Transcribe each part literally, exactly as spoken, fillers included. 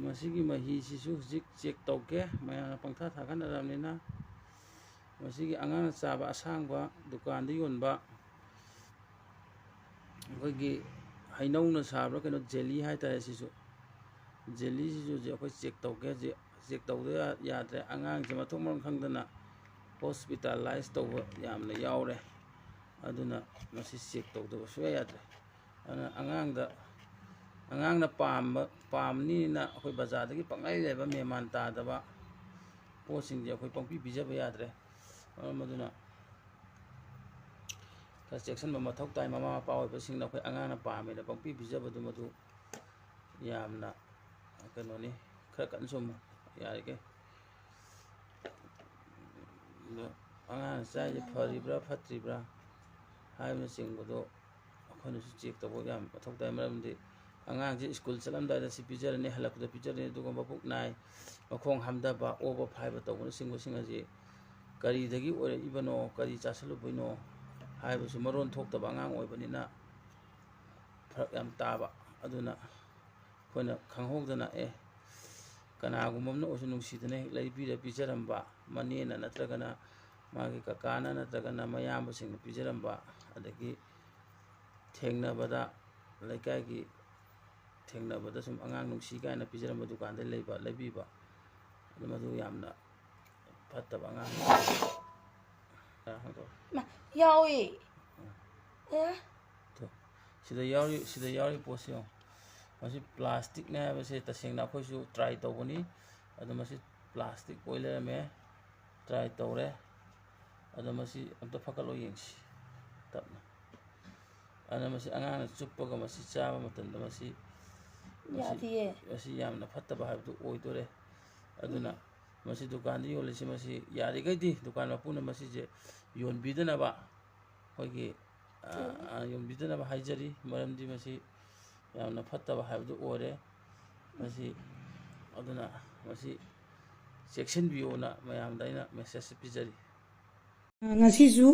ꯃꯁꯤꯒꯤ ꯃꯍꯤꯁꯤꯁꯨ ꯍꯧꯖꯤꯛ ꯆꯦꯛ ꯇꯧꯒꯦ, ꯃꯌꯥꯝꯅ ꯄꯪꯊꯥ ꯊꯥꯒꯠꯅꯔꯕꯅꯤꯅ꯫ ꯃꯁꯤꯒꯤ ꯑꯉꯥꯡꯅ ꯆꯥꯕ ꯑꯁꯥꯡꯕ, ꯗꯨꯀꯥꯟꯗ ꯌꯣꯟꯕ, ꯑꯩꯈꯣꯏꯒꯤ ꯍꯩꯅꯧꯅ ꯁꯥꯕ꯭ꯔꯥ ꯀꯩꯅꯣ, ꯖꯦꯂꯤ ꯍꯥꯏꯇꯥꯔꯦ ꯁꯤꯁꯨ꯫ ꯖꯦꯂꯤꯁꯤꯁꯨ ꯍꯧꯖꯤꯛ ꯑꯩꯈꯣꯏ ꯆꯦꯛ ꯇꯧꯒꯦ꯫ ꯍꯧꯖꯤꯛ ꯆꯦꯛ ꯇꯧꯗ ꯌꯥ-, ꯌꯥꯗ꯭ꯔꯦ꯫ ꯑꯉꯥꯡꯁꯦ ꯃꯊꯣꯡ ꯃꯔꯝ ꯈꯪꯗꯅ ꯍꯣꯁꯄꯤꯇꯥꯂꯥꯏꯁ ꯇꯧꯕ ꯌꯥꯝꯅ ꯌꯥꯎꯔꯦ꯫ ꯑꯗꯨꯅ ꯃꯁꯤ ꯆꯦꯛ ꯇꯧꯗꯕ ꯁꯨꯡꯌꯥ ꯌꯥꯗ꯭ꯔꯦ꯫ ꯑꯗꯨꯅ ꯑꯉꯥꯡꯗ, ꯑꯉꯥꯡꯅ ꯄꯥꯝꯕ, ꯄꯥꯝꯅꯤꯅ ꯑꯩꯈꯣꯏ ꯕꯖꯥꯔꯗꯒꯤ ꯄꯪꯂꯩ ꯂꯩꯕ ꯃꯦꯟ ꯃꯥꯟ ꯇꯥꯗꯕ ꯄꯣꯠꯁꯤꯡꯁꯦ ꯑꯩꯈꯣꯏ ꯄꯪꯄꯤ ꯄꯤꯖꯕ ꯌꯥꯗ꯭ꯔꯦ꯫ ꯃꯔꯝ ꯑꯗꯨꯅ ꯈꯔ ꯆꯦꯛꯁꯤꯟꯕ ꯃꯊꯧ ꯇꯥꯏ꯫ ꯃꯃꯥ ꯃꯄꯥ ꯑꯣꯏꯕꯁꯤꯡꯅ ꯑꯩꯈꯣꯏ ꯑꯉꯥꯡꯅ ꯄꯥꯝꯃꯦꯅ ꯄꯪꯄꯤ ꯄꯤꯖꯕꯗꯨ ꯃꯗꯨ ꯌꯥꯝꯅ ꯀꯩꯅꯣꯅꯤ꯫ ꯈꯔ ꯀꯟꯅ ꯁꯨꯝ ꯌꯥꯔꯤꯈꯩ ꯑꯗꯣ ꯑꯉꯥꯡꯅ ꯆꯥꯏꯁꯦ ꯐꯔꯤꯕ꯭ꯔꯥ ꯐꯠꯇ꯭ꯔꯤꯕ꯭ꯔꯥ ꯍꯥꯏꯕꯅꯆꯤꯡꯕꯗꯣ ꯑꯩꯈꯣꯏꯅꯁꯨ ꯆꯦꯛ ꯇꯧꯕ ꯌꯥꯝ ꯃꯊꯧ ꯇꯥꯏ꯫ ꯃꯔꯝꯗꯤ ꯑꯉꯥꯡꯁꯦ ꯁ꯭ꯀꯨꯜ ꯆꯠꯂꯝꯗꯥꯏꯗ ꯁꯤ ꯄꯤꯖꯔꯅꯤ, ꯍꯜꯂꯛꯄꯗ ꯄꯤꯖꯔꯅꯤ, ꯑꯗꯨꯒ ꯃꯕꯨꯛ ꯅꯥꯏ, ꯃꯈꯣꯡ ꯍꯥꯝꯊꯕ, ꯑꯣꯕ ꯐꯥꯏꯕ ꯇꯧꯕꯅꯆꯤꯡꯕꯁꯤꯡ ꯑꯁꯤ ꯀꯔꯤꯗꯒꯤ ꯑꯣꯏꯔꯛꯏꯕꯅꯣ, ꯀꯔꯤ ꯆꯥꯁꯤꯜꯂꯨꯕꯩꯅꯣ ꯍꯥꯏꯕꯁꯨ ꯃꯔꯣꯟ ꯊꯣꯛꯇꯕ ꯑꯉꯥꯡ ꯑꯣꯏꯕꯅꯤꯅ ꯐꯔꯛ ꯌꯥꯝ ꯇꯥꯕ꯫ ꯑꯗꯨꯅ ꯑꯩꯈꯣꯏꯅ ꯈꯪꯍꯧꯗꯅ, ꯑꯦ, ꯀꯅꯥꯒꯨꯝꯕ ꯑꯃꯅ ꯑꯣꯏꯔꯁꯨ ꯅꯨꯡꯁꯤꯗꯅ ꯍꯦꯛ ꯂꯩꯕꯤꯔ ꯄꯤꯖꯔꯝꯕ, ꯃꯅꯦꯅ ꯅꯠꯇ꯭ꯔꯒꯅ ꯃꯥꯒꯤ ꯀꯀꯥꯅ ꯅꯠꯇ꯭ꯔꯒꯅ ꯃꯌꯥꯝꯕꯁꯤꯡꯅ ꯄꯤꯖꯔꯝꯕ, ꯑꯗꯒꯤ ꯊꯦꯡꯅꯕꯗ, ꯂꯩꯀꯥꯏꯒꯤ ꯊꯦꯡꯅꯕꯗ ꯁꯨꯝ ꯑꯉꯥꯡ ꯅꯨꯡꯁꯤ ꯀꯥꯏꯅ ꯄꯤꯖꯔꯝꯕ ꯗꯨꯀꯥꯟꯗ ꯂꯩꯕ, ꯂꯩꯕꯤꯕ, ꯑꯗꯨ ꯃꯗꯨ ꯌꯥꯝꯅ ꯐꯠꯇꯕ ꯑꯉꯥꯡ꯫ ꯌꯥ, ꯍꯪꯗꯣꯛꯑꯣ꯫ ꯃꯥ, ꯌꯥꯎꯏ꯫ ꯑꯦ? ꯇꯣ, ꯁꯤꯗ ꯌꯥꯎꯔꯤ, ꯁꯤꯗ ꯌꯥꯎꯔꯤ ꯄꯣꯠꯁꯤ ꯌꯦꯡꯉꯣ꯫ ꯃꯁꯤ ꯄ꯭ꯂꯥꯁꯇꯤꯛꯅꯦ ꯍꯥꯏꯕꯁꯦ ꯇꯁꯦꯡꯅ ꯑꯩꯈꯣꯏꯁꯨ ꯇ꯭ꯔꯥꯏ ꯇꯧꯕꯅꯤ꯫ ꯑꯗꯣ ꯃꯁꯤ ꯄ꯭ꯂꯥꯁꯇꯤꯛ ꯑꯣꯏ ꯂꯩꯔꯝꯃꯦ꯫ ꯇ꯭ꯔꯥꯏ ꯇꯧꯔꯦ꯫ ꯑꯗꯣ ꯃꯁꯤ ꯑꯝꯇ ꯐꯒꯠꯂꯣ ꯌꯦꯡꯁꯤ ꯇꯞꯅ꯫ ꯑꯗꯨꯅ ꯃꯁꯤ ꯑꯉꯥꯡꯅ ꯆꯨꯞꯄꯒ ꯃꯁꯤ ꯆꯥꯕ ꯃꯇꯝꯗ ꯃꯁꯤ, ꯃꯁꯤ, ꯌꯥꯗꯤꯌꯦ꯫ ꯃꯁꯤ ꯌꯥꯝꯅ ꯐꯠꯇꯕ ꯍꯥꯏꯕꯗꯨ ꯑꯣꯏꯗꯣꯔꯦ꯫ ꯑꯗꯨꯅ ꯃꯁꯤ ꯗꯨꯀꯥꯟꯗ ꯌꯣꯜꯂꯤꯁꯤ, ꯃꯁꯤ ꯌꯥꯔꯤꯈꯩꯗꯤ ꯗꯨꯀꯥꯟ ꯃꯄꯨꯅ ꯃꯁꯤꯁꯦ ꯌꯣꯟꯕꯤꯗꯅꯕ, ꯑꯩꯈꯣꯏꯒꯤ, ꯑ, ꯑ, ꯌꯣꯟꯕꯤꯗꯅꯕ ꯍꯥꯏꯖꯔꯤ꯫ ꯃꯔꯝꯗꯤ ꯃꯁꯤ ꯌꯥꯝꯅ ꯐꯠꯇꯕ ꯍꯥꯏꯕꯗꯨ ꯑꯣꯏꯔꯦ꯫ ꯃꯁꯤ, ꯑꯗꯨꯅ ꯃꯁꯤ ꯆꯦꯛꯁꯤꯟꯕꯤꯌꯣꯅ ꯃꯌꯥꯝꯗ ꯑꯩꯅ ꯃꯦꯁꯦꯖ ꯄꯤꯖꯔꯤ꯫ ꯉꯁꯤꯁꯨ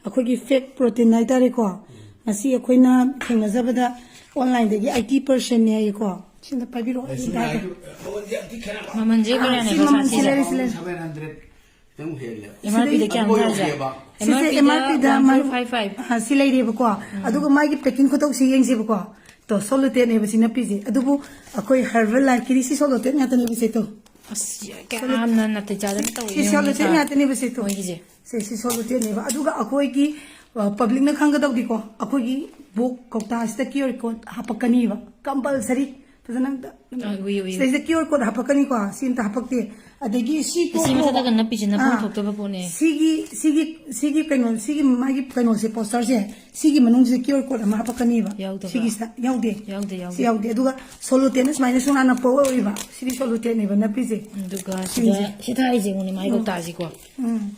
ꯑꯩꯈꯣꯏꯒꯤ ꯐꯦꯛ ꯄ꯭ꯔꯣꯇꯤꯟ ꯍꯥꯏꯇꯥꯔꯦꯀꯣ, ꯉꯁꯤ ꯑꯩꯈꯣꯏꯅ ꯊꯦꯡꯅꯖꯕꯗ ꯑꯣꯟꯂꯥꯏꯟꯗꯒꯤ ꯑꯩꯠꯇꯤ ꯄꯥꯔꯁꯦꯟꯅꯦ ꯍꯥꯏꯌꯦꯀꯣ꯫ ꯁꯤꯗ ꯄꯥꯏꯕꯤꯔꯛꯑꯣ, ꯑꯩ ꯁꯨꯝ ꯗꯥꯏꯗ꯫ ꯍꯥꯏꯕ- ꯍꯣꯏ, ꯌꯥꯝ ꯊꯤ ꯈꯦꯠꯅꯕ꯫ ꯃꯃꯜꯁꯦ ꯑꯥ, ꯀꯌꯥꯅꯦ ꯁꯤ ꯄꯩꯁꯥ ꯃꯃꯜ ꯁꯤ ꯁꯤꯁꯦ? ꯂꯩꯔꯦ, ꯁꯤ ꯂꯩꯔꯦ꯫ Seven hundred ꯇꯪ ꯍꯦꯜꯂꯦ꯫ ꯑꯦꯝ ꯑꯥꯔ ꯄꯤꯗ ꯀꯌꯥ ꯑꯗꯨꯐꯥꯎ ꯊꯥꯁꯦ? ꯌꯧꯗꯦꯕ꯫ ꯁꯤꯁꯦ ꯑꯦꯝ ꯑꯥꯔ ꯄꯤꯗ ꯑꯦꯝ ꯑꯥꯔ ꯄꯤꯗ ꯋꯥꯟ ꯃꯥꯒꯤ ꯐꯣꯔ ꯐꯥꯏꯚ ꯐꯥꯏꯚ꯫ ꯑꯥ, ꯁꯤ ꯂꯩꯔꯦꯕꯀꯣ꯫ ꯑꯗꯨꯒ ꯃꯥꯒꯤ ꯄꯦꯀꯤꯡ ꯈꯨꯇꯧꯁꯤ ꯌꯦꯡꯁꯦꯕꯀꯣ꯫ ꯇꯣ, ꯁꯣꯂꯨꯇꯦꯠꯅꯦꯕ ꯁꯤ ꯅꯞꯄꯤꯁꯦ꯫ ꯑꯗꯨꯕꯨ ꯑꯩꯈꯣꯏ ꯍꯔꯕꯦꯜ ꯂꯥꯏꯐꯀꯤꯗꯤ ꯁꯤ ꯁꯣꯂꯨꯇꯦꯠ ꯉꯥꯛꯇꯅꯦꯕ ꯏꯆꯦ꯫ ꯇꯣ, ꯑꯁ, ꯌꯥꯝꯅ ꯅꯥꯇꯩ ꯆꯥꯗꯅ ꯇꯧꯋꯤ ꯁꯤ ꯁꯣꯂꯨꯇꯦꯠ ꯉꯥꯛꯇꯅꯦꯕ ꯏꯆꯦ꯫ ꯇꯣ, ꯃꯣꯏꯒꯤꯁꯦ꯫ ꯁꯦ, ꯁꯤ ꯁꯣꯂꯨꯇꯦꯠꯅꯦꯕ꯫ ꯑꯗꯨꯒ ꯑꯩꯈꯣꯏꯒꯤ ꯄꯕ꯭ꯂꯤꯛꯅ ꯈꯪꯒꯗꯧꯗꯤꯀꯣ, ꯑꯩꯈꯣꯏꯒꯤ ꯕꯣꯛ ꯀꯧꯇꯥꯁꯤꯗ ꯀ꯭ꯌꯨ ꯑꯥꯔ ꯀꯣꯗ ꯍꯥꯞꯄꯛꯀꯅꯤꯕ, ꯀꯝꯄꯜꯁꯔꯤ꯫ ꯐꯖꯅ ꯑꯝꯇ ꯑꯥ, ꯎꯏ, ꯎꯏ, ꯎꯏ꯫ ꯁꯤꯗꯩꯁꯤꯗ ꯀ꯭ꯌꯨ ꯑꯥꯔ ꯀꯣꯗ ꯍꯥꯞꯄꯛꯀꯅꯤꯀꯣ, ꯁꯤ ꯑꯝꯇ ꯍꯥꯞꯄꯛꯇꯦ꯫ ꯑꯗꯒꯤ ꯁꯤ ꯁꯤ ꯃꯊꯛꯇꯒ ꯅꯞꯄꯤꯁꯦ ꯅꯞꯐꯝ ꯑꯥ, ꯊꯣꯛꯇꯕ ꯄꯣꯠꯅꯦ꯫ ꯁꯤꯒꯤ ꯁꯤꯒꯤ ꯁꯤꯒꯤ ꯀꯩꯅꯣ, ꯁꯤꯒꯤ ꯃꯥꯒꯤ ꯀꯩꯅꯣꯁꯦ, ꯄꯣꯁꯇꯔꯁꯦ, ꯁꯤꯒꯤ ꯃꯅꯨꯡꯁꯤꯗ ꯀ꯭ꯌꯨ ꯑꯥꯔ ꯀꯣꯗ ꯑꯃ ꯍꯥꯞꯄꯛꯀꯅꯤꯕ꯫ ꯌꯥꯎꯗꯕ꯭ꯔꯥ? ꯁꯤꯒꯤꯁꯤꯗ ꯌꯥꯎꯗꯦ꯫ ꯌꯥꯎꯗꯦ, ꯌꯥꯎꯗꯦ꯫ ꯁꯤ ꯌꯥꯎꯗꯦ꯫ ꯑꯗꯨꯒ ꯁꯣꯂꯨꯇꯦꯠꯅ ꯁꯨꯃꯥꯏꯅ ꯁꯨꯡꯅꯥꯟꯅ ꯄꯣꯛꯑꯣꯏꯕ꯫ ꯁꯤꯗꯤ ꯁꯣꯂꯨꯇꯦꯠꯅꯦꯕ ꯅꯞꯄꯤꯁꯦ꯫ ꯑꯗꯨꯒ ꯁꯤꯡꯁꯦ꯫ ꯁꯤꯗ ꯁꯤ ꯊꯥꯔꯤꯁꯦ ꯌꯦꯡꯉꯨꯅꯦ, ꯃꯥꯏ ꯀꯧꯇꯥꯁꯤꯀꯣ꯫ ꯎꯝ꯫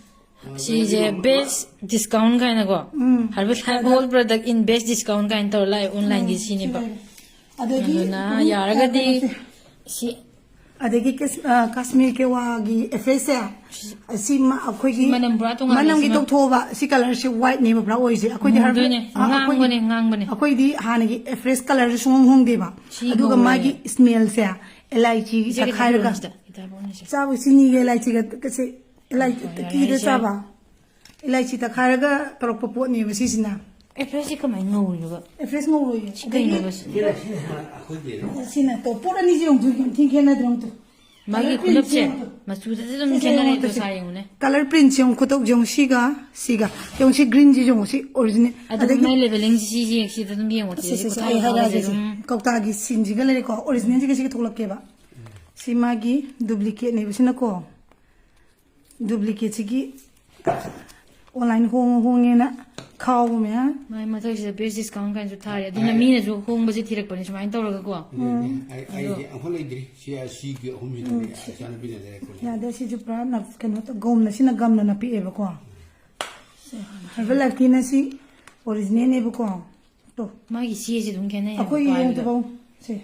ꯁꯤꯁꯦ best discount ꯀꯥꯏꯅꯀꯣ꯫ Um. Harvest Herb All Product in best discount ꯀꯥꯏꯅ ꯇꯧꯔ ꯂꯥꯛꯑꯦ, online ꯒꯤ ꯁꯤꯅꯦꯕ꯫ ꯁꯤ ꯂꯩꯔꯦ꯫ ꯑꯗꯒꯤ ꯑꯗꯨꯅ ꯑꯗꯨꯝ ꯌꯥꯔꯒꯗꯤ ꯀꯩꯅꯣꯁꯦ꯫ ꯁꯤ ꯑꯗꯒꯤ ꯀꯁ-, ꯑ, ꯀꯥꯁꯃꯤꯔ ꯀꯦꯋꯥꯒꯤ ꯑꯦꯐꯦꯁꯁꯦ, ꯑꯁꯤ ꯃ-, ꯑꯩꯈꯣꯏꯒꯤ ꯁꯤ ꯃꯅꯝ ꯄꯨꯔꯥ ꯇꯣꯉꯥꯜꯂꯦ, ꯃꯅꯝꯒꯤ ꯁꯤ ꯃ- ꯇꯧꯊꯣꯛꯑꯕ, ꯁꯤ ꯀꯂꯔꯁꯦ ꯋꯥꯏꯠꯅꯦꯕ ꯄꯨꯔꯥ ꯑꯣꯏꯔꯤꯁꯦ꯫ ꯑꯩꯈꯣꯏꯗꯤ ꯍꯔꯕꯦꯜ-, ꯃꯨꯗꯣꯏꯅꯦ, ꯑ, ꯑꯩꯈꯣꯏ-, ꯉꯥꯡꯕꯅꯦ, ꯉꯥꯡꯕꯅꯦ꯫ ꯑꯩꯈꯣꯏꯗꯤ ꯍꯥꯟꯅꯒꯤ ꯑꯦꯐ꯭ꯔꯦꯁ ꯀꯂꯔꯁꯦ ꯁꯨꯡꯍꯣꯡ ꯍꯣꯡꯗꯦꯕ꯫ ꯁꯤ ꯑꯗꯨꯒ ꯉꯧꯋꯦ꯫ ꯃꯥꯒꯤ ꯁ꯭ꯃꯦꯜꯁꯦ ꯑꯦꯂꯥꯏꯆꯤ ꯏꯆꯦ, ꯈꯤꯇ ꯇꯛꯈꯥꯏꯔꯒ, ꯄꯤꯔꯛꯑꯣꯅꯦ ꯁꯤꯗ, ꯈꯤꯇ ꯄꯤꯔꯛꯑꯣꯅꯦ ꯁꯤꯗ꯫ ꯆꯥꯕ ꯆꯤꯅꯤꯒ ꯑꯦꯂꯥꯏꯆꯤꯒ ꯀꯁꯦ, ꯑꯦꯂꯥꯏ-, ꯍꯣꯏ, ꯌꯥꯔꯦ, ꯀꯤꯗ ꯌꯥꯔꯦ, ꯆꯥꯕ꯫ ꯏꯂꯥꯏꯆꯤ ꯇꯛꯈꯥꯏꯔꯒ ꯇꯧꯔꯛꯄ ꯄꯣꯠꯅꯦꯕ ꯁꯤꯁꯤꯅ꯫ ꯑꯦꯐ꯭ꯔꯦꯁꯁꯤ ꯀꯃꯥꯏꯅ ꯉꯧꯔꯤꯅꯣꯕ? ꯑꯦꯐ꯭ꯔꯦꯁ ꯉꯧꯔꯣꯏꯌꯦ꯫ ꯁꯤ ꯀꯩꯅꯣꯕ ꯁꯤ? ꯁꯤꯅ ꯁꯤꯅ ꯍꯥꯟꯅ ꯑꯩꯈꯣꯏꯒꯤ ꯑꯗꯒꯤ ꯁꯤꯅ ꯇꯣ, ꯄꯣꯠ ꯑꯅꯤꯁꯦ ꯌꯦꯡꯉꯨ, ꯌꯥꯝ ꯊꯤꯅ ꯈꯦꯠꯅꯗ꯭ꯔꯣ? ꯇꯣ꯫ ꯃꯥꯒꯤ Colour print ꯈꯨꯅꯞꯁꯦ ꯌꯦꯡꯉꯨ ꯇꯣ꯫ ꯃꯆꯨꯗꯁꯨ ꯑꯗꯨꯝ ꯁꯤꯁꯦ ꯈꯦꯠꯅꯔꯦ꯫ ꯌꯦꯡꯉꯨ ꯇꯣ, ꯇꯣ, ꯁꯤ꯫ ꯁꯥ ꯌꯦꯡꯉꯨꯅꯦ꯫ Colour printꯁꯦ ꯌꯦꯡꯉꯨ, ꯈꯨꯇꯧꯁꯦ ꯌꯦꯡꯉꯨ, ꯁꯤꯒ, ꯁꯤꯒ꯫ ꯌꯦꯡꯉꯨ, ꯁꯤ greenꯁꯦ ꯌꯦꯡꯉꯨ, ꯁꯤ original꯫ ꯑꯗꯨꯝ ꯑꯗꯒꯤ ꯃꯥꯏ ꯂꯦꯕꯦꯂꯤꯡꯁꯦ ꯁꯤ ꯌꯦꯡꯉꯨ, ꯁꯤꯗ ꯑꯗꯨꯝ ꯌꯦꯡꯉꯣ꯫ ꯁꯤ, ꯁꯤꯗ ꯁꯤ, ꯁꯤ, ꯈꯨꯊꯥ ꯑꯩ ꯈꯨꯊꯥꯕꯁꯦ ꯍꯥꯏꯔꯛꯑꯒꯦ ꯁꯤ꯫ ꯑꯗꯨꯝ ꯀꯧꯇꯥꯒꯤ ꯁꯤꯟꯁꯤꯒ ꯂꯩꯔꯦꯀꯣ, originalꯁꯤꯒ ꯁꯤꯒ ꯊꯣꯛꯂꯛꯀꯦꯕ꯫ ꯁꯤ ꯃꯥꯒꯤ duplicateꯅꯦꯕ ꯁꯤꯅꯀꯣ꯫ Duplicateꯁꯤꯒꯤ online ꯍꯣꯡꯉ ꯍꯣꯡꯉꯦꯅ ꯈꯥꯎꯕ ꯃꯌꯥꯝ꯫ ꯃꯥꯏ ꯃꯊꯛꯁꯤꯗ best discount ꯀꯥꯏꯅꯁꯨ ꯊꯥꯔꯤ꯫ ꯑꯗꯨꯅ ꯃꯤꯅꯁꯨ ꯍꯣꯡꯕꯁꯦ ꯊꯤꯔꯛꯄꯅꯦ ꯁꯨꯃꯥꯏꯅ ꯇꯧꯔꯒꯀꯣ꯫ ꯑꯗꯨꯅꯦ, ꯑꯩ-, ꯑꯩꯗꯤ ꯑꯃꯨꯛ ꯂꯩꯗ꯭ꯔꯤ꯫ ꯁꯤ, ꯁꯤꯒꯤ ꯑꯍꯨꯝꯁꯤꯗꯅꯦ ꯏꯆꯥꯅꯨꯄꯤꯅ ꯂꯩꯔꯛꯄꯅꯦ꯫ ꯌꯥꯗꯦ, ꯁꯤꯁꯨ ꯄꯨꯔꯥ ꯅꯞ-, ꯀꯩꯅꯣ ꯇꯧ-, ꯒꯝꯅ, ꯁꯤꯅ ꯒꯝꯅ ꯅꯞꯄꯛꯑꯦꯕꯀꯣ꯫ Herbal Lifeꯀꯤꯅ ꯁꯤ originalꯅꯦꯕꯀꯣ꯫ ꯇꯣ꯫ ꯃꯥꯒꯤ ꯆꯦꯁꯦ ꯑꯗꯨꯝ ꯈꯦꯠꯅꯩ ꯍꯥꯏꯕ ꯑꯩꯈꯣꯏꯒꯤ ꯄꯥꯏꯕꯗ꯫ ꯌꯦꯡꯉꯨꯇꯕꯧ꯫ ꯁꯦ꯫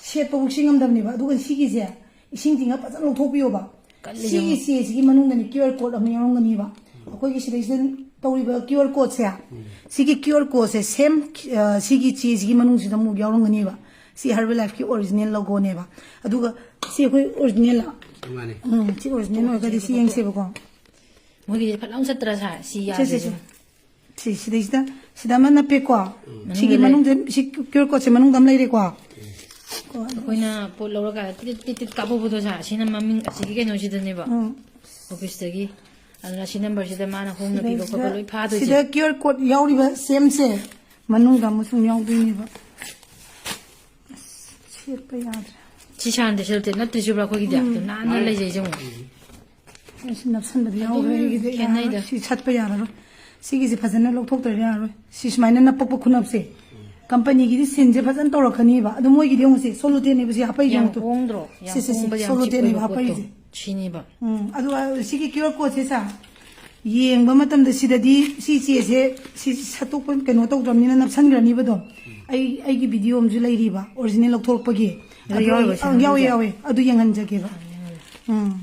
ꯁꯦꯠꯄꯕꯨꯛ ꯁꯤ ꯉꯝꯗꯕꯅꯦꯕ꯫ ꯑꯗꯨꯒ ꯁꯤꯒꯤꯁꯦ, ꯏꯁꯤꯡ ꯇꯤꯡꯉ ꯐꯖꯅ ꯂꯧꯊꯣꯛꯄꯤꯌꯣꯕ꯫ ꯀꯜꯂꯤ ꯁꯤꯒꯤ ꯌꯦꯡꯉꯣ꯫ ꯆꯦꯁꯤꯒꯤ ꯃꯅꯨꯡꯗꯅꯤ QR code ꯑꯃ ꯌꯥꯎꯔꯝꯒꯅꯤꯕ꯫ ꯑꯩꯈꯣꯏꯒꯤ ꯁꯤꯗꯩꯁꯤꯗ ꯇꯧꯔꯤꯕ QR codeꯁꯦ, ꯁꯤꯒꯤ QR codeꯁꯦ same, ꯑ, ꯁꯤꯒꯤ ꯆꯦꯁꯤꯒꯤ ꯃꯅꯨꯡꯁꯤꯗ ꯑꯃꯨꯛ ꯌꯥꯎꯔꯝꯒꯅꯤꯕ꯫ ꯁꯤ Herbalife ꯀꯤ original logo ꯅꯦꯕ꯫ ꯑꯗꯨꯒ ꯁꯤ ꯑꯩꯈꯣꯏ original ꯂ? ꯃꯥꯅꯦ꯫ ꯎꯝ, ꯁꯤ original ꯑꯣꯏꯔꯒꯗꯤ ꯁꯤ ꯌꯦꯡꯁꯦꯕꯀꯣ꯫ ꯃꯣꯏꯒꯤꯗꯤ ꯐꯠ ꯂꯥꯎ ꯆꯠꯇ꯭ꯔꯥ ꯁꯥ? ꯁꯤ ꯁꯦ, ꯁꯦ, ꯁꯦ꯫ ꯌꯥꯗ꯭ꯔꯦ꯫ ꯁꯤ, ꯁꯤꯗꯩꯁꯤꯗ, ꯁꯤꯗ ꯑꯃ ꯅꯞꯄꯦꯀꯣ꯫ ꯁꯤꯒꯤ ꯃꯅꯨꯡꯗ, ꯁꯤ QR code ꯁꯦ ꯃꯅꯨꯡꯗ ꯑꯃ ꯂꯩꯔꯦꯀꯣ꯫ ꯑꯩꯈꯣꯏꯅ ꯄꯣꯠ ꯂꯧꯔꯀꯥꯟꯗ ꯇꯤꯠ ꯇꯤꯠ ꯇꯤꯠ ꯀꯥꯞꯍꯧꯕꯗꯣ ꯁꯥ, ꯁꯤꯅ ꯃꯃꯤꯡ ꯑꯁꯤꯒꯤ ꯀꯩꯅꯣꯁꯤꯗꯅꯦꯕ꯫ ꯎꯝ꯫ Office ꯇꯒꯤ꯫ ꯑꯗꯨꯅ ꯁꯤ number ꯁꯤꯗ ꯃꯥꯅ ꯍꯣꯡꯅ ꯄꯤꯕ ꯈꯣꯠꯄ ꯂꯣꯏ ꯐꯥꯗꯣꯏꯁꯦ꯫ ꯁꯤꯗ QR code ꯌꯥꯎꯔꯤꯕ ꯁꯦꯝꯁꯦ ꯃꯅꯨꯡꯗ ꯑꯃꯁꯨꯡ ꯌꯥꯎꯗꯣꯏꯅꯦꯕ꯫ ꯑꯁ, ꯁꯦꯠꯄ ꯌꯥꯗ꯭ꯔꯦ꯫ ꯁꯤ ꯁꯥꯟꯗꯦ ꯁꯦꯜꯇꯦ ꯅꯠꯇ꯭ꯔꯤꯁꯨꯕ꯭ꯔꯥ ꯑꯩꯈꯣꯏꯒꯤꯗꯤ? ꯑꯗꯨ ꯅꯥꯟꯅ ꯂꯩꯖꯩꯁꯦ ꯑꯃꯨꯛ꯫ ꯑꯁꯤ ꯅꯞꯁꯟꯕꯗꯤ ꯌꯥꯎꯈ꯭ꯔꯦ ꯑꯗꯨꯝ ꯑꯩꯒꯤꯗꯤ꯫ ꯈꯦꯠꯅꯩꯗ꯫ ꯁꯤ ꯁꯠꯄ ꯌꯥꯔꯔꯣꯏ꯫ ꯁꯤꯒꯤꯁꯦ ꯐꯖꯅ ꯂꯧꯊꯣꯛꯇ꯭ꯔꯗꯤ ꯌꯥꯔꯔꯣꯏ꯫ ꯁꯤ ꯁꯨꯃꯥꯏꯅ ꯅꯞꯄꯛꯄ ꯈꯨꯅꯞꯁꯦ꯫ Company ꯒꯤꯗꯤ ꯁꯤꯟꯁꯦ ꯐꯖꯅ ꯇꯧꯔꯛꯀꯅꯤꯕ꯫ ꯑꯗꯣ ꯃꯣꯏꯒꯤꯗꯤ ꯌꯦꯡꯉꯨꯁꯦ, ꯁꯣꯂꯨꯇꯦꯟꯅꯦꯕ ꯁꯤ ꯍꯥꯞꯄꯛꯏꯁꯦ ꯌꯥꯝ ꯌꯦꯡꯉꯨꯇꯨ꯫ ꯍꯣꯡꯗ꯭ꯔꯣ? ꯌꯥꯝ ꯁꯤ, ꯁꯤ, ꯁꯤ, ꯍꯣꯡꯕ, ꯌꯥꯝ cheap ꯁꯣꯂꯨꯇꯦꯟꯅꯦꯕ ꯑꯣꯏꯕ ꯄꯣꯠꯇꯣ꯫ ꯍꯥꯞꯄꯛꯏꯁꯦ꯫ ꯁꯤꯅꯦꯕ꯫ ꯎꯝ, ꯑꯗꯨꯒ ꯁꯤꯒꯤ QR code ꯁꯦ ꯁꯥ, ꯌꯦꯡꯕ ꯃꯇꯝꯗ ꯁꯤꯗꯗꯤ ꯁꯤ ꯆꯦꯁꯦ ꯁꯤ ꯁꯠꯇꯣꯛꯄ ꯀꯩꯅꯣ ꯇꯧꯗ꯭ꯔꯕꯅꯤꯅ ꯅꯞꯁꯟꯈ꯭ꯔꯅꯤꯕꯗꯣ꯫ ꯑꯩ, ꯑꯩꯒꯤ video ꯑꯃꯁꯨ ꯂꯩꯔꯤꯕ, original ꯂꯧꯊꯣꯛꯄꯒꯤ꯫ ꯑꯗꯨ ꯑꯗꯨ ꯌꯥꯎꯔꯤꯕ ꯑꯩ, ꯁꯤ ꯑꯪ, ꯌꯥꯎꯋꯦ, ꯃꯅꯨꯡꯗ? ꯌꯥꯎꯋꯦ꯫ ꯑꯗꯨ ꯌꯦꯡꯍꯟꯖꯒꯦꯕ꯫ ꯎꯝ꯫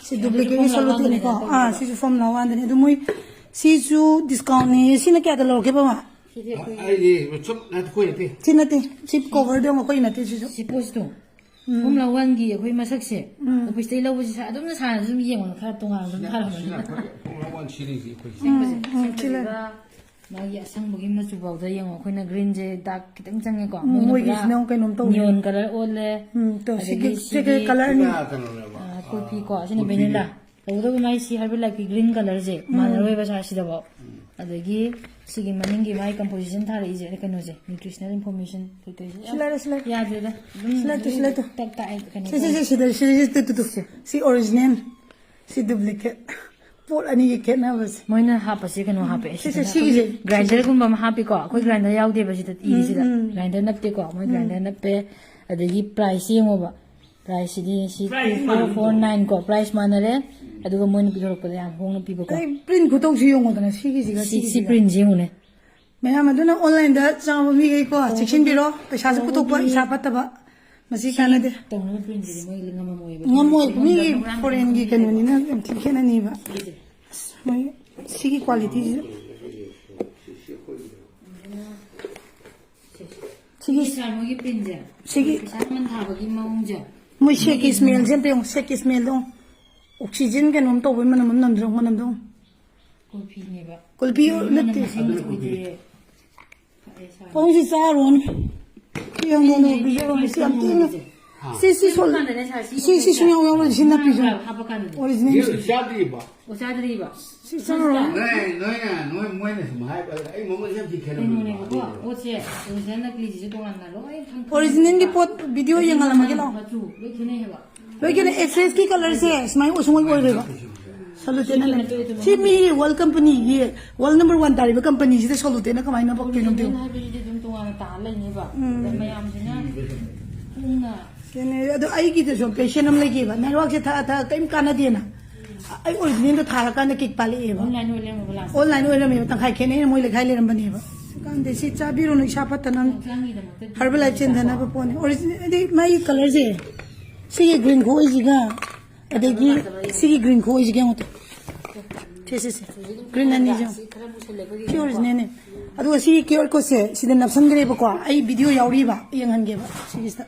ꯁꯤ ꯑꯗꯨꯁꯨ duplicate ꯀꯤ Formula ꯁꯣꯂꯨꯇꯦꯟꯅꯤꯀꯣ꯫ One ꯗꯅꯦ ꯑꯥ, ꯇꯧꯕ꯫ ꯁꯤꯁꯨ Formula One ꯗꯅꯦ꯫ ꯑꯗꯨ ꯃꯣꯏ ꯁꯤꯁꯨ discount ꯅꯦ꯫ ꯁꯤꯅ ꯀꯌꯥꯗ ꯂꯧꯔꯛꯀꯦ, ꯃꯃꯥ? ꯑꯩꯗꯤ ꯁꯨꯝ ꯑꯩꯈꯣꯏ ꯅꯠꯇꯦ꯫ ꯁꯤ ꯅꯠꯇꯦ꯫ ꯁꯤ cover ꯗꯣ ꯑꯩꯈꯣꯏ ꯅꯠꯇꯦ ꯁꯤꯁꯨ꯫ ꯁꯤ ꯄꯣꯠꯁꯤꯗꯣ꯫ Formula One ꯒꯤ ꯑꯩꯈꯣꯏ ꯃꯁꯛꯁꯦ꯫ Office ꯇꯩ ꯂꯧꯕꯁꯤ ꯁꯥ-, ꯑꯗꯨꯝ ꯁꯥꯟꯅ ꯑꯗꯨꯝ ꯌꯦꯡꯉꯣ ꯈꯔ ꯇꯣꯉꯥꯟꯕ ꯑꯗꯨꯝ ꯊꯥꯔꯝꯃꯅꯤ꯫ ꯁꯤꯅ ꯑꯩꯈꯣꯏ Formula One series ꯁꯦ ꯑꯩꯈꯣꯏ꯫ ꯑꯁꯦꯡꯕꯁꯦ, ꯎꯝ, ꯁꯤ ꯂꯩꯔꯦ꯫ ꯁꯦꯝꯕꯁꯤꯗ ꯃꯥꯒꯤ ꯑꯁꯪꯕꯒꯤ ꯃꯆꯨ ꯐꯥꯎꯗ ꯌꯦꯡꯉꯣ꯫ ꯑꯩꯈꯣꯏꯅ green ꯁꯦ dark ꯈꯤꯇꯪ ꯆꯪꯉꯦꯀꯣ꯫ ꯎꯝ, ꯃꯣꯏꯅ ꯃꯣꯏꯒꯤꯁꯤꯅ ꯄꯨꯔꯥ ꯑꯃꯨꯛ ꯀꯩꯅꯣꯝ ꯇꯧꯔꯦ꯫ Neon coloor ꯑꯣꯜꯂꯦ꯫ ꯎꯝ, ꯇꯣ, ꯁꯤꯒꯤ, ꯑꯗꯒꯤ ꯁꯤꯒꯤ ꯁꯤꯒꯤ colour ꯑꯅꯤ꯫ ꯁꯤꯅ ꯀꯩꯅꯣꯅꯦꯕ꯫ ꯑꯥ, ꯀꯣꯐꯤ ꯀꯣ, ꯑꯁꯤꯅ vanilla꯫ ꯇꯧꯕꯇꯕꯨ ꯃꯥꯏ ꯁꯤ Herbalife ꯀꯤ green colour ꯁꯦ ꯃꯥꯟꯅꯔꯣꯏꯕ ꯁꯥ ꯁꯤꯗꯐꯥꯎ꯫ ꯑꯗꯒꯤ ꯁꯤꯒꯤ ꯃꯅꯤꯡꯒꯤ ꯃꯥꯏ composition ꯊꯥꯔꯛꯏꯁꯦ, ꯀꯩꯅꯣꯁꯦ, nutritional information ꯀꯩꯀꯩꯁꯦ꯫ ꯁꯤ ꯂꯩꯔꯦ, ꯁꯤ ꯂꯩꯔꯦ꯫ ꯌꯥꯗ꯭ꯔꯦꯗ꯫ ꯑꯗꯨꯝ ꯁꯤ ꯂꯩꯔꯦ, ꯁꯤ ꯂꯩꯔꯦ꯫ ꯇꯛ ꯇꯥꯛꯑꯦ, ꯀꯩꯅꯣ ꯁꯤ, ꯁꯤ, ꯇꯧꯋꯦ꯫ ꯁꯤ, ꯁꯤꯗ, ꯁꯤ, ꯁꯤ, ꯇꯨ, ꯇꯨ, ꯇꯨ꯫ ꯁꯤ original, ꯁꯤ duplicate꯫ ꯄꯣꯠ ꯑꯅꯤꯒꯤ ꯈꯦꯠꯅꯕꯁꯦ꯫ ꯃꯣꯏꯅ ꯍꯥꯞꯄꯁꯦ ꯀꯩꯅꯣ ꯍꯥꯞꯄꯦ꯫ ꯁꯤꯁꯦ, ꯁꯤꯗꯅ ꯁꯤꯒꯤꯁꯦ꯫ ꯑꯩꯈꯣꯏꯒꯤ grinder ꯒꯨꯝꯕ ꯑꯃ ꯍꯥꯞꯄꯤꯀꯣ꯫ ꯑꯩꯈꯣꯏ grinder ꯌꯥꯎꯗꯦꯕ ꯁꯤꯗ, ꯏꯔꯤꯁꯤꯗ꯫ ꯎꯝ꯫ Grinder ꯅꯞꯇꯦꯀꯣ꯫ ꯃꯣꯏ grinder ꯅꯞꯄꯦ꯫ ꯑꯗꯒꯤ price ꯁꯦ ꯌꯦꯡꯉꯣꯕ꯫ Price ꯁꯤꯗꯤ ꯁꯤ two four four nine ꯀꯣ꯫ Price ꯃꯥꯟꯅꯔꯦ꯫ ꯑꯗꯨꯒ ꯃꯣꯏꯅ ꯄꯤꯊꯣꯔꯛꯄꯗ ꯌꯥꯝ ꯍꯣꯡꯅ ꯄꯤꯕꯀꯣ꯫ ꯑꯩ print ꯈꯨꯇꯧꯁꯤ ꯌꯦꯡꯉꯣꯗꯅ, ꯁꯤꯒꯤꯁꯤꯒ ꯁꯤ, ꯁꯤ ꯁꯤꯒꯤꯁꯤꯒ꯫ Print ꯁꯦ ꯌꯦꯡꯉꯨꯅꯦ꯫ ꯃꯌꯥꯝ ꯑꯗꯨꯅ online ꯗ ꯆꯥꯕ ꯃꯤꯈꯩꯀꯣ, ꯆꯦꯛꯁꯤꯟꯕꯤꯔꯣ꯫ ꯄꯩꯁꯥꯁꯨ ꯄꯨꯊꯣꯛꯄ, ꯏꯁꯥ ꯐꯠꯇꯕ꯫ ꯃꯁꯤ ꯀꯥꯟꯅꯗꯦ꯫ ꯇꯧꯅꯕ print ꯁꯤꯗꯤ ꯃꯣꯏ ꯉꯝꯃꯝꯃꯣꯏꯕ꯫ ꯉꯝꯃꯣꯏ꯫ ꯃꯤꯒꯤ foreign ꯒꯤ ꯀꯩꯅꯣꯅꯤꯅ ꯌꯥꯝ ꯊꯤ ꯈꯦꯠꯅꯅꯤꯕ꯫ ꯑꯁ, ꯃꯣꯏ ꯁꯤꯒꯤ quality ꯁꯤꯁꯨ꯫ ꯁꯤꯒꯤ ꯁꯥꯔ, ꯃꯣꯏꯒꯤ ꯄ꯭ꯔꯤꯟꯁꯦ, ꯁꯤꯒꯤ ꯄꯩꯁꯥ ꯃꯃꯜ ꯊꯥꯕꯒꯤ ꯃꯑꯣꯡꯁꯦ꯫ ꯃꯣꯏ ꯁꯦꯛꯀꯤ ꯁ꯭ꯃꯦꯜꯁꯦ ꯑꯝꯇ ꯌꯦꯡꯉꯨ, ꯁꯦꯛꯀꯤ ꯁ꯭ꯃꯦꯜꯗꯣ꯫ ꯑꯣꯛꯁꯤꯖꯟ ꯀꯩꯅꯣꯝ ꯇꯧꯕꯩ ꯃꯅꯝ ꯑꯃ ꯅꯝꯗ꯭ꯔꯣ? ꯃꯅꯝꯗꯣ꯫ ꯀꯣꯜꯐꯤꯅꯦꯕ꯫ ꯀꯣꯜꯐꯤ ꯃꯅꯝ ꯅꯠꯇꯦ꯫ ꯑꯁꯦꯡꯕꯗꯤ ꯑꯣꯏꯗꯦ꯫ ꯐꯔꯦ, ꯁꯥꯔ꯫ ꯄꯥꯎꯁꯤ ꯆꯥꯔꯨꯔꯅꯨ꯫ ꯁꯤ ꯌꯥꯝ ꯅꯧꯅ ꯄꯤꯖꯔꯝꯃꯤ꯫ ꯁꯤ ꯌꯥꯝ ꯇꯦꯡꯅ꯫ ꯁꯤ, ꯁꯤ ꯁꯣꯜ-, ꯁꯤ, ꯁꯤ ꯁꯨꯡꯌꯥꯎ ꯌꯥꯎꯔꯣꯏ꯫ ꯁꯤ ꯅꯞꯄꯤꯁꯨ꯫ ꯍꯥꯞꯄ ꯀꯥꯟꯗꯗꯤ꯫ ꯑꯣꯔꯤꯖꯤꯅꯦꯜ꯫ ꯆꯥꯗ꯭ꯔꯤꯕ? ꯑꯣ, ꯆꯥꯗ꯭ꯔꯤꯕ? ꯁꯤ ꯆꯥꯔꯨꯔꯅꯨ꯫ ꯅꯣꯏ, ꯅꯣꯏꯅ, ꯅꯣꯏ, ꯃꯣꯏꯅ ꯁꯨꯝ ꯍꯥꯏꯕ, ꯑꯩ ꯃꯉꯣꯟꯗ ꯌꯥꯝ ꯊꯤ ꯈꯦꯠꯅꯕ ꯀꯩꯅꯣꯅꯦꯕꯀꯣ, ꯃꯥꯜꯂꯦ꯫ ꯄꯣꯠꯁꯦ ꯑꯣꯔꯤꯖꯤꯅꯦꯜ ꯅꯀꯂꯤꯁꯤꯁꯨ ꯇꯣꯉꯥꯟꯅ ꯂꯣꯏ ꯈꯪ-, ꯑꯣꯔꯤꯖꯤꯅꯦꯜꯒꯤ ꯄꯣꯠ ꯚꯤꯗꯤꯑꯣ ꯌꯦꯡꯍꯜꯂꯝꯃꯒꯦ ꯂꯥꯛꯑꯣ꯫ ꯃꯆꯨ ꯂꯣꯏ ꯈꯦꯠꯅꯩ ꯍꯥꯏꯕ꯫ ꯂꯣꯏ ꯈꯦꯠꯅꯩ꯫ ꯑꯦꯁ ꯑꯦꯁꯀꯤ ꯀꯂꯔꯁꯦ ꯁꯨꯃꯥꯏꯅ ꯁꯨꯡꯑꯣꯏ ꯑꯣꯏꯔꯣꯏꯕ꯫ ꯁꯣꯂꯨꯇꯦꯟꯅ ꯂꯩ꯫ ꯁꯤ ꯃꯤ ꯋꯥꯔꯜ ꯀꯝꯄꯅꯤꯒꯤ, ꯋꯥꯔꯜ ꯅꯝꯕꯔ ꯋꯥꯟ ꯇꯥꯔꯤꯕ ꯀꯝꯄꯅꯤꯁꯤꯗ ꯁꯣꯂꯨꯇꯦꯟꯅ ꯀꯃꯥꯏꯅ ꯄꯛꯇꯣꯏꯅꯣ? ꯑꯣꯔꯤꯖꯤꯅꯦꯜ ꯍꯥꯏꯕꯁꯤꯗꯤ ꯑꯗꯨꯝ ꯇꯣꯉꯥꯟꯅ ꯇꯥꯔ ꯂꯩꯅꯦꯕ꯫ ꯎꯝ꯫ ꯑꯗ ꯃꯌꯥꯝꯁꯤꯅ ꯈꯪꯅ ꯀꯩꯅꯣ, ꯑꯗꯣ ꯑꯩꯒꯤꯗꯁꯨ ꯄꯦꯁꯦꯟ ꯑꯃ ꯂꯩꯈꯤꯕ, ꯅꯦꯠꯋꯥꯛꯁꯦ ꯊꯥ ꯊꯥ ꯀꯔꯤꯝ ꯀꯥꯟꯅꯗꯦꯅ꯫ ꯑꯩ ꯑꯣꯔꯤꯖꯤꯅꯦꯜꯗꯣ ꯊꯥꯔꯀꯥꯟꯗ ꯀꯤꯛ ꯄꯥꯜꯂꯛꯑꯦꯕ꯫ ꯑꯣꯟꯂꯥꯏꯟ ꯑꯣꯏ ꯂꯩꯔꯝꯃꯕ ꯂꯥꯁꯇ? ꯑꯣꯟꯂꯥꯏꯟ ꯑꯣꯏꯔꯝꯃꯦꯕ, ꯇꯪꯈꯥꯏ ꯈꯦꯠꯅꯩꯅ ꯃꯣꯏ ꯂꯩꯈꯥꯏ ꯂꯩꯔꯝꯕꯅꯦꯕ꯫ ꯀꯥꯟꯗꯦ, ꯁꯤ ꯆꯥꯕꯤꯔꯨꯅꯨ, ꯏꯁꯥ ꯐꯠꯇꯅꯕꯅꯤ꯫ ꯍꯛꯆꯥꯡꯒꯤꯗꯃꯛꯇꯗꯤ ꯍꯔꯕꯦꯜ ꯂꯥꯏꯐ ꯆꯦꯟꯊꯅꯕ ꯄꯣꯠꯅꯤ꯫ ꯑꯣꯔꯤꯖꯤꯅꯦꯜ, ꯑꯗꯩ ꯃꯥꯒꯤ ꯀꯂꯔꯁꯦ, ꯁꯤꯒꯤ ꯒ꯭ꯔꯤꯟ ꯈꯣꯛꯏꯁꯤꯒ, ꯑꯗꯒꯤ ꯁꯤꯒꯤ ꯒ꯭ꯔꯤꯟ ꯈꯣꯛꯏꯁꯤꯒ ꯌꯦꯡꯉꯣ ꯇꯨ꯫ ꯁꯤ, ꯁꯤ, ꯁꯤ꯫ ꯒ꯭ꯔꯤꯟ ꯑꯅꯤꯁꯦ ꯌꯦꯡꯉꯣ꯫ ꯁꯤ ꯑꯣꯔꯤꯖꯤꯅꯦꯜꯅꯦ꯫ ꯑꯗꯨꯒ ꯁꯤꯒꯤ ꯀ꯭ꯌꯨ ꯑꯥꯔ ꯀꯣꯗꯁꯦ ꯁꯤꯗ ꯅꯞꯁꯟꯈ꯭ꯔꯦꯕꯀꯣ꯫ ꯑꯩ ꯚꯤꯗꯤꯑꯣ ꯌꯥꯎꯔꯤꯕ, ꯌꯦꯡꯍꯟꯒꯦꯕ ꯁꯤꯒꯤꯁꯤꯗ꯫